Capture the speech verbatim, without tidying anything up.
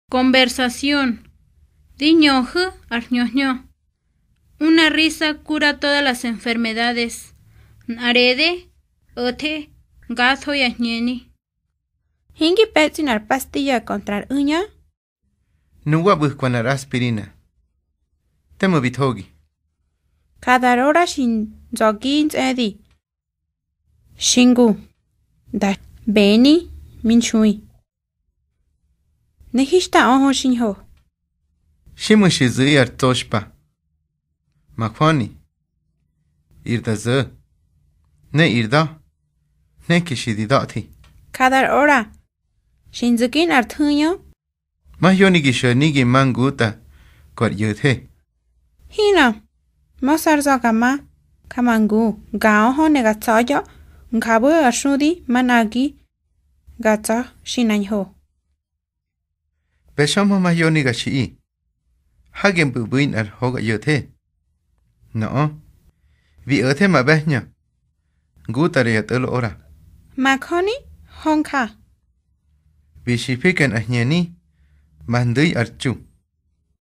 Conversación. Di ñöju̱ ar hñöhñö. Una risa cura todas las enfermedades. Nꞌarede, o̱the, ngatho ya hñeni. Hingi pe̱tsꞌi nꞌar pastilla kontra ar u̱ña. Nuwa ꞌbu̱kwa nꞌar aspirina. Temꞌu̱ bi thogi. Kadar ora xi nzögi ntsꞌe̱di. Xi ngu, da beni mi nxui. Ne hinxta öhö xiñho. Xiꞌmu̱ xi zu̱ꞌi ar tsoxpa. Majöni, ir da zo̱, ne ir da̱, nheki xi di da̱thi. Kadar ora xi nzu̱ki nꞌar thu̱ñö. Mahyoni gi xo̱ni gi ma ngutꞌa ko ar ꞌyo̱the. Hinꞌö, mösa ar zö ga ma, ga ma ngu, ga öhö ne ga tsa̱ya̱, njapꞌu̱ ar xudi manꞌagi ga tsa̱ xi na ñho. Bexömhö mahyoni ga xiꞌi, hage mbu̱ ꞌbu̱i nꞌar hoga ꞌyo̱the. Nöꞌö bi o̱the ma ꞌbe̱hñö, ngutꞌa ya tꞌo̱lo ora. Majöni hönja. Bi xifika nꞌar hñeni, ma ndu̱i ar tsu.